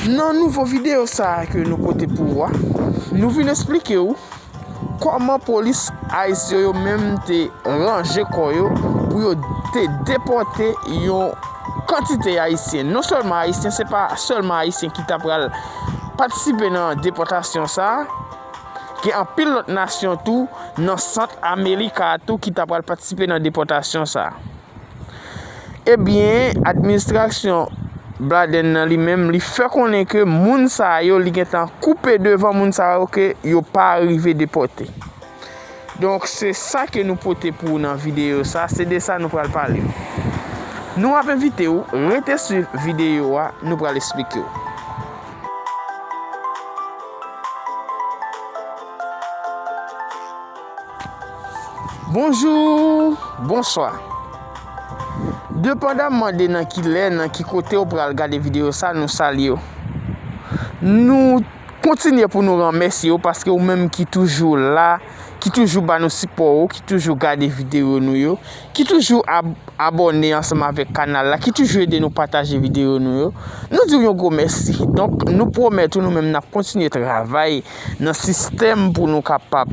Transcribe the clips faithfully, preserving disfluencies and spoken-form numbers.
Nan nouvo videyo sa a ke nou pote pou ou a, nou vin esplike w kòman polis ICE yo, yo menm te ranje kò yo pou yo te depòte yon kantite Ayisyen. Non sèlman Ayisyen, se pa sèlman Ayisyen ki ta pral patisipe nan depòtasyon sa a, gen anpil lòt nasyon tou nan Sant Amerik tou ki ta pral patisipe nan depòtasyon sa a. Ebyen, administrasyon Biden nan li menm, li fè konnen ke moun sa yo, li gentan koupe devan moun sa yo ke yo pa rive depòte. Donk, se sa ke nou pote pou ou nan videyo sa, se de sa nou pral pale. Nou ap envite w rete swiv videyo a, nou pral esplike w. Bonjou, bonswa. Depandamman de nan ki lè, nan ki kote w pral gade videyo sa, nou salye w. Nou kontinye pou nou remèsye w paske ou menm ki toujou la, ki toujou ba nou sipò w, ki toujou gade videyo nou yo, ki toujou ab- abòne ansanm avèk kanal la, ki toujou ede nou pataje videyo nou yo. Nou di w yon gwo mèsi. Donk, nou pwomèt ou, nou menm n ap kontinye travay nan sistèm pou nou kapab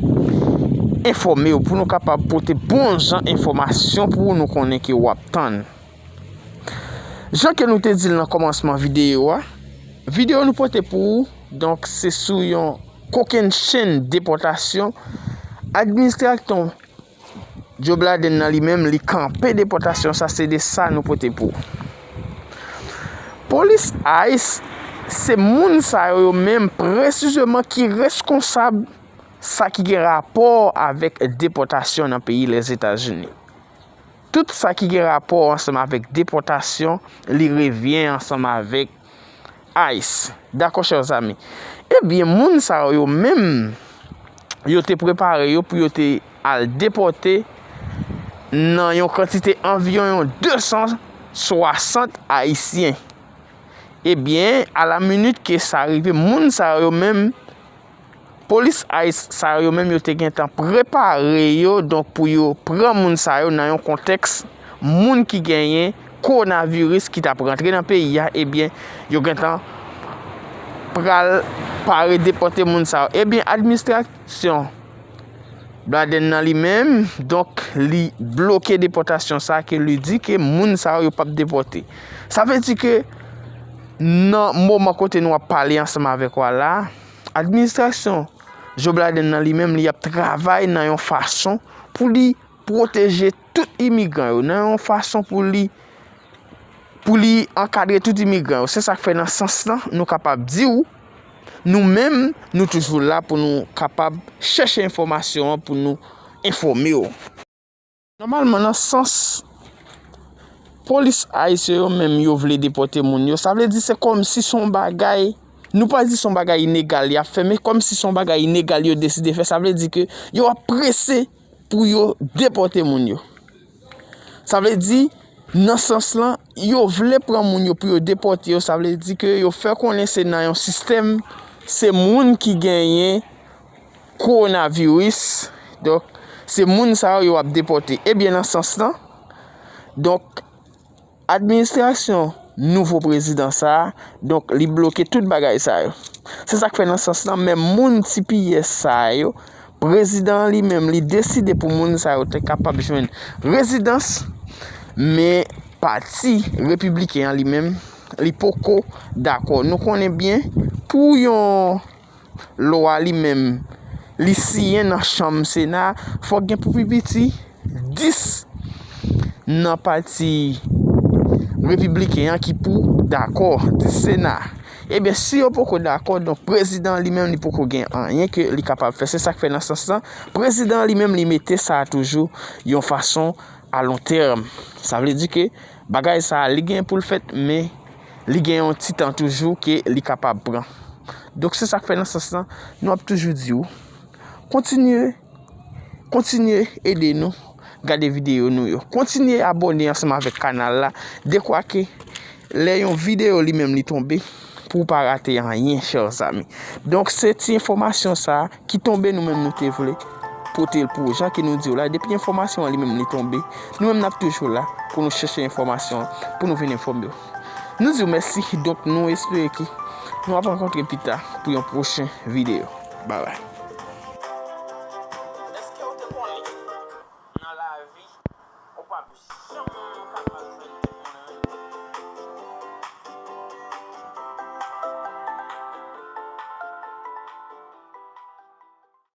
enfòme w, pou nou kapab pote bon jan enfòmasyon pou ou, nou konnen ke w ap tann. Jan ke nou te di l nan kòmansman videyo a, videyo nou pote pou ou, donk, se sou yon kokennchenn depòtasyon. Administrasyon Joe Biden nan li menm, li kanpe depòtasyon sa, se de sa nou pote pou ou. Polis ICE, se moun sa yo, yo menm presizeman ki reskonsab sa ki gen rapò avèk depòtasyon nan peyi Lèzetazini. Tout sa ki gen rapò ansanm avèk depòtasyon, li revyen ansanm avèk ICE. Dakò, chè zanmi. Ebyen, moun sa yo, yo menm, yo te prepare yo pou yo te al depòte nan yon kantite anviwon yon de san swasant Ayisyen. Ebyen, a la minit ke sa rive, moun sa yo menm, polis ICE sa yo menm, yo te gentan prepare yo, donk, pou yo pran moun sa yo nan yon kontèks moun ki genyen kowonaviris ki t ap rantre nan peyi a, ebyen, yo gentan pral pare depòte moun sa yo. Ebyen, administrasyon Biden nan li menm, donk, li bloke depòtasyon sa ke li di ke moun sa yo, yo p ap depòte. Sa vle di ke nan moman kote nou ap pale ansanm avèk ou a la, administrasyon Joe Biden nan li menm, li ap travay nan yon fason pou li pwoteje tout imigran yo, nan yon fason pou li, pou li ankadre tout imigran yo. Se sa k fè nan sans lan, nou kapab di w, nou menm, nou toujou la pou nou kapab chèche enfòmasyon an pou nou enfòme w. Nòmalman, nan sans polis ICE yo menm, yo vle depòte moun yo, sa vle di se kòmsi se yon bagay, nou pa di se yon bagay inegal y ap fè, men kòmsi se yon bagay inegal yo deside fè, sa vle di ke yo ap prese pou yo depòte moun yo. Sa vle di, nan sans lan, yo vle pran moun yo pou yo depòte yo, sa vle di ke yo fè konnen se nan yon sistèm, se moun ki genyen kowonaviris. Donk, se moun sa yo, yo ap depòte. Ebyen, nan sans lan, donk, administrasyon nouvo prezidan sa a, donk, li bloke tout bagay sa yo. Se sa k fè nan sans lan, menm moun T P S sa yo, prezidan an li menm, li deside pou moun sa yo te kapab jwenn rezidans, men pati repibliken an li menm, li poko dakò. Nou konnen byen, pou yon lwa li menm, li siyen nan chanm Sena, fòk gen pou pi piti dis nan pati repibliken an ki pou dakò, dis Sena. Ebyen, si yo poko dakò, donk prezidan an li menm, li poko gen anyen ke li kapab fè. Se sa k fè nan sans lan, prezidan an li menm, li mete sa toujou yon fason a lon tèm. Sa vle di ke bagay sa a, li gen pou l fèt, men li gen yon ti tan toujou ke li kapab pran. Donk, se sa k fè nan sans lan, nou ap toujou di w, kontinye, kontinye ede nou gade videyo nou yo. Kontinye abòne ansanm avèk kanal la, dekwa ke lè yon videyo li menm li tonbe, pou w pa rate anyen, chè zanmi. Donk, se ti enfòmasyon sa a ki tonbe, nou menm nou te vle pote l pou ou. Jan ke nou di w la, depi enfòmasyon an li menm li tonbe, nou menm n ap toujou la pou nou chèche enfòmasyon an, pou nou vin enfòme w. Nou di w mèsi, donk nou espere ke nou ap rankontre pita pou yon pwochen videyo. Bye bye. Èske w te konnen nan lavi ou p ap janm ka